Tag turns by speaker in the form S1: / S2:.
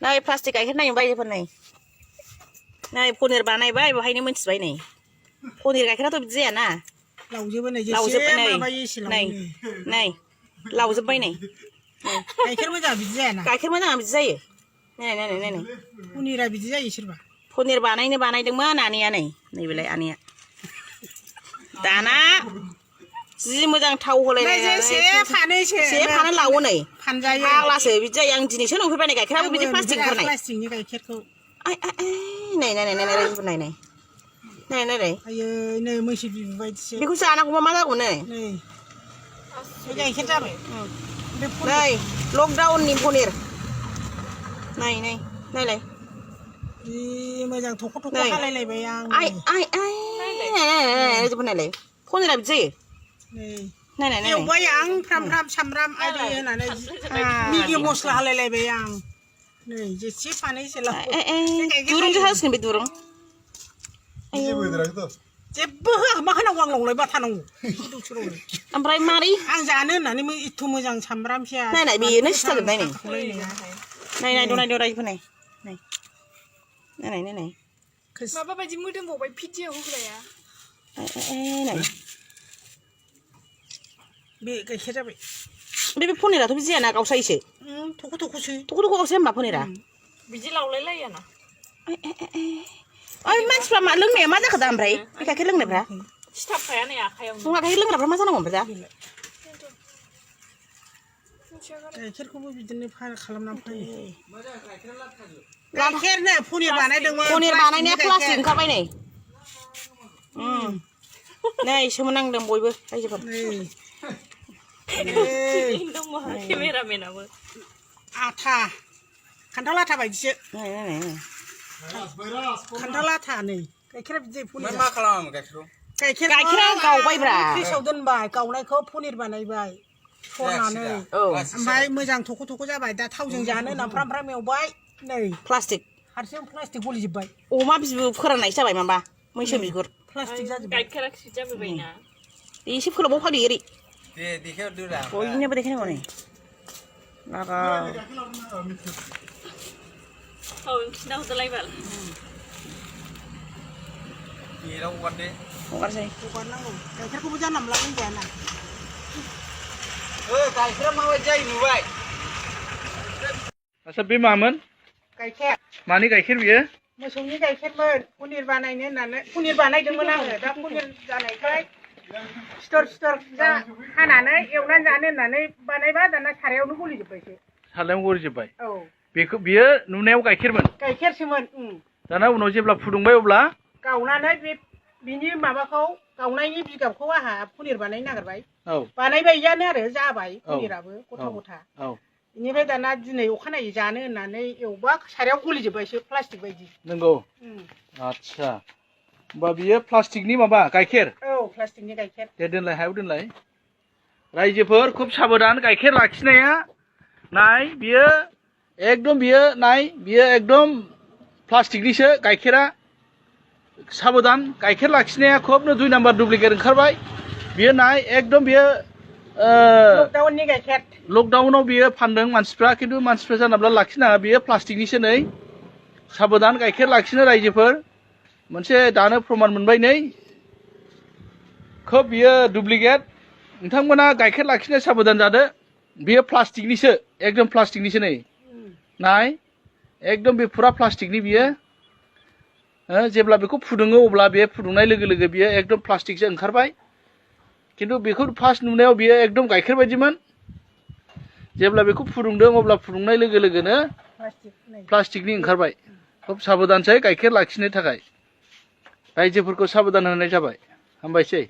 S1: नै प्लास्टिक गाइखेर नायनो बायफोर नै पनिर बानायबाय बेहायनो मिथिबाय नै पनिर गाइखेराथ' बिदि जायाना लावजोबबाय नै लावजोबबाय नै
S2: गाइखेर मोजां बिदि जायाना
S1: गाइखेर मोजाङा बिदि जायो नै
S2: पनिरा बिदि जायो सोरबा
S1: पनिर बानायदोंमोन आनैया नैबेलाय आनैया दाना जि मोजां थाव होलायनाय से फानो लावो नै
S2: फानजायो
S1: फाग्लासो बिदि जायो आं दिनैसो नुफैबाय नै गाइखेराबो बिदि प्लास्टिक ओंखारनाय
S2: प्लास्टिकनि गाइखेरखौ
S1: नै
S2: आयै नै मैसो बिबु बायदिसो
S1: बेखौ जानांगौबा मा जागौ नै
S2: गाइखेर जाबाय
S1: नै लकडाउननि पनिर नायलाय
S2: जि मोजां थख' हालायलायबाय आं
S1: नायलाय पनिरा बिदि जायो
S2: एवबाय आं फ्राम सामब्राम आरि होनानै मिगि मस्ला होलायलायबाय आं नै जेसे फानो एसे
S1: दुरुंसो हासिगोन बे दुरुं
S2: जेबो होआ मा होनांगौ आं लावलाय बाथानांगौ
S1: ओमफ्राय मारै
S2: आं जानो होननानै एथ' मोजां सामब्राम पियाज
S1: नायनाय बेनो सिथारजोबनाय नायदो रायजोफोर नाय
S3: माबा बायदि मोदोमबावबाय भिडिअ होग्राया
S2: बे गाइखेर जाबाय
S1: बे पनिराथ' बिदि जायाना गावसायोसो
S2: थख'
S1: गावसायो होमबा पनिरा
S3: बिदि लावलाय लायाना
S1: ओइ मानसिफ्रा मा लोंनाया मा जाखो दा ओमफ्राय बे गाइखेर लोंनायफ्रा
S3: सिथाबखाया नै आखायाव
S1: नङा गाइखेर लोंग्राफ्रा मा जानांगौ ओमफ्राय दा
S2: गाइखेरखौबो बिदिनो खालामनानै फानो गाइखेरनो पनिर बानायदोंमोन
S1: पनिर बानायनाया प्लास्टिक ओंखारबाय नै सोमोनांदों बयबो रायजोफोर
S3: केमेरामेनाबो
S2: आथा खान्थाल आथा बायदिसो खान्थाल आथा नै गाइखेरा बिदि पनिर
S4: मा खालामो
S1: गाइखेरा गावबायब्रा
S2: फ्रिजआव दोनबाय गावनायखौ पनिर बानायबाय सरनानै ओमफ्राय मोजां थख' जाबाय दा थावजों जानो होनना फ्राम एवबाय नै
S1: प्लास्टिक
S2: हारसिं प्लास्टिक गलिजोब्बाय
S1: अमा बिबु फोराननायसो जाबाय माबा मैसो बिगुर
S2: प्लास्टिक जाजोब्बाय
S3: गाइखेरा खिट जाबोबायना
S1: एसे फोलावबाव फादो ओरै
S4: देखायहरदोरा
S1: बयनोबो देखायनांगौ नै
S3: खिना हरदोलाय बाल
S4: गेटाव
S1: हगारसै
S2: हगारनांगौ गाइखेरखौबो जानला मोनला लोंजायाना
S4: गाइखेरा माबायदि जायो नुबाय
S5: आच्छा बे मामोन
S2: गाइखेर
S5: मानि गाइखेर बियो
S2: मोसौनि गाइखेरमोन पनिर बानायनो होननानै पनिर बानायदोंमोन आङो दा पनिर जानायखाय सिथर हानानै एवनानै जानो होननानै बानायबा दाना सारायावनो गलिजोब्बायसो
S5: सालायाव गलिजोब्बाय
S2: औ
S5: बियो नुनायाव गाइखेरमोन
S2: गाइखेरसोमोन
S5: दाना उनाव जेब्ला फुदुंबाय अब्ला
S2: गावनानै बिनि माबाखौ गावनायनि बिगाबखौ आहा पनिर बानायनो नागिरबाय
S5: औ
S2: बानायबायानो आरो जाबाय पनिराबो गथा बेनिफ्राय दाना दिनै अखानायै जानो होननानै एवबा सारायाव गलिजोब्बायसो प्लास्टिक बायदि
S5: नंगौ आच्छा होमबा बियो प्लास्टिकनि माबा गाइखेर
S2: औ प्लास्टिकनि गाइखेर
S5: दे दोनलाय हायाव दोनलाय रायजोफोर खुब साबधान गाइखेर लाखिनाया नाय बियो एकदम प्लास्टिकनिसो गाइखेरा साबधान गाइखेर लाखिनाया खुबनो 2 नाम्बार डुप्लिकेट ओंखारबाय बियो नाय एकदम बियो
S2: लकडाउननि गाइखेर
S5: लकडाउनाव बियो फानदों मानसिफ्रा खिन्थु मानसिफ्रा जानोब्ला लाखिनाङा बियो प्लास्टिकनिसो नै साबधान गाइखेर लाखिनो रायजोफोर मोनसे दानो प्रमान मोनबाय नै खोब बियो डुप्लिकेट नोंथांमोना गाइखेर लाखिनो साबधान जादो बियो प्लास्टिकनिसो एकदम प्लास्टिकनिसो नै नाय एकदम बे फुरा प्लास्टिकनि बियो जेब्ला बेखौ फुदुङो अब्ला बे फुदुंनाय लोगो लोगो बियो एकदम प्लास्टिकसो ओंखारबाय खिन्थु बेखौ फार्स्ट नुनायाव बियो एकदम गाइखेर बायदिमोन जेब्ला बेखौ फुदुंदों अब्ला फुदुंनाय लोगो लोगोनो प्लास्टिकनि ओंखारबाय खुब साबधानसै गाइखेर लाखिनो थाखाय रायजोफोरखौ साबधान होनाय जाबाय हामबायसै।